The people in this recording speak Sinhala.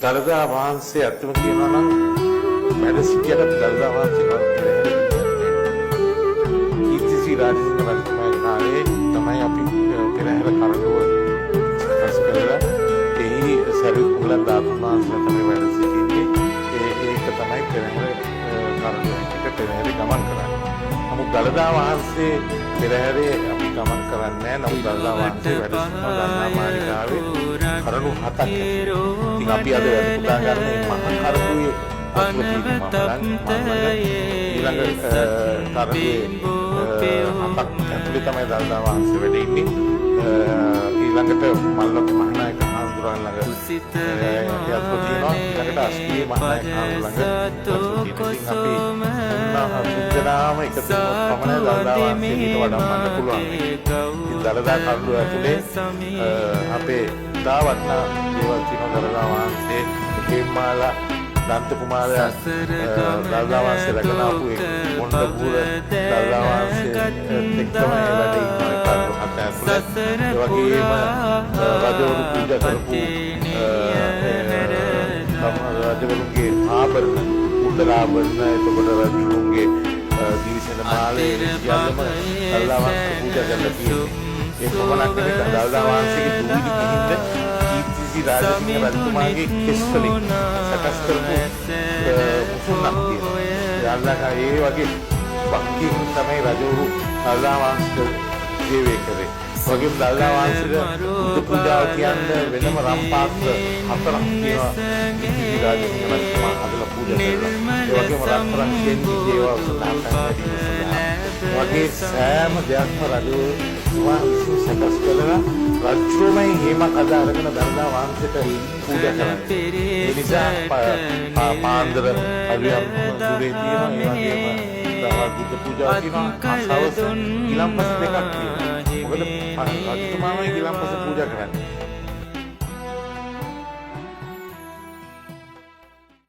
දළදා වහන්සේ ඇත්තම කියනවා නම් වැඩ සිටියට දළදා වහන්සේ පෙරහැර පූජා නැහැ. කීර්තිශ්‍රී රාජසිංහ රජතුමාගේ කාලේ තමයි අපි පෙරහැර කරඬුව සකස් කරලා එහි සරියුත් මුගලන් ධාතුන් වහන්සේලා තමයි වැඩ සිටින්නේ. ඒක තමයි පෙරහැර කරඬුව හැටියට පෙරහැරේ ගමන් කරන්නේ. නමුත් දළදා වහන්සේ පෙරහැරේ අපි ගමන් කරන්නේ නැහැ. නමුත් දළදා වහන්සේ වැඩ සිටින දළදා මාලිගාවේ කරඬු හතක් ඇති. ඉතින් අපි අද වැඩ පුදා ගන්න මේ මහා කරඬුවේ වතුර තියෙන්නේ මම ළඟ. ඊළඟ කරඬුවේ හතක් ඇතුලේ තමයි දළදා වහන්සේ වැඩ ඉන්නේ. ඊළඟට මල්වත්ත මහානායක හාමුදුරන් ළඟ යතුරු තියෙනවා. ඊළඟට අස්පියේ මහානායක හාමුදුරන් ළඟ යතුරු තියෙනවා. ඉතින් අපි තුන්දෙනාම එකතු වුණොත් පමණයි දළදා වහන්සේ ඊට වඩම්මන්න පුළුවන් වෙන්නේ. ඉතින් දළදා කරඬුව ඇතුලේ අපේ ඉතා වටිනා දේවල් තියෙනවා. දළදා වහන්සේ හේමාලා දන්ත කුමාරයා දළදා වහන්සේ රැගෙන ආපු ඒ කොණ්ඩ බූර දළදා වහන්සේ එක්කම ඒ වැඩ ඉන්නවා ඒ කරඬු හත ඇතුලේ. ඒ වගේම රජවරු පූජා කරපු රජවරුන්ගේ ආභරණ, කුණ්ඩලාභරණ, එතකොට රජුන්ගේ දිවිසෙන මාලේ සියල්ලම දළදා වහන්සේ පූජා කරලා තියෙන්නේ. ඒ පමණක් නෙමෙයි, දළදා වහන්සේගේ දූවිලි කිහින්ද කීර්තිශ්‍රී රාජසිංහ රජතුමාගේ කෙස් වලින් සකස් කරපු මුසුන්නක් තියෙනවා. දළදා ඒ වගේ භක්තියෙන් තමයි රජවරු දළදා වහන්සේට සේවය කරේ. වගේම දළදා වහන්සේට බුද්ධ පූජාව තියන්න වෙනම රන් පාත්‍ර හතරක් තියෙනවා. කීර්තිශ්‍රී රාජසිංහ රජතුමා හදලා පූජා කරලා. ඒ වගේම රත්තරන් කෙන්ඩි දේවල් සඳහා, පැන් වැඩීම සඳහා. වගේ සෑම දෙයක්ම රජතුමා විසින් සකස් කරලා රජුමයි හේමක් අද අරගෙන දළදා වහන්සේට පූජා කරන්නේ. ඒ නිසා පාන්දර අලුයම් දුරේ තියෙනවා. ඒ වගේම දවල් බුද්ධ පූජාව තියෙනවා. සවස ගිලම්පස දෙකක් තියෙනවා. මොකද රජතුමාමයි ගිලම්පස පූජා කරන්නේ.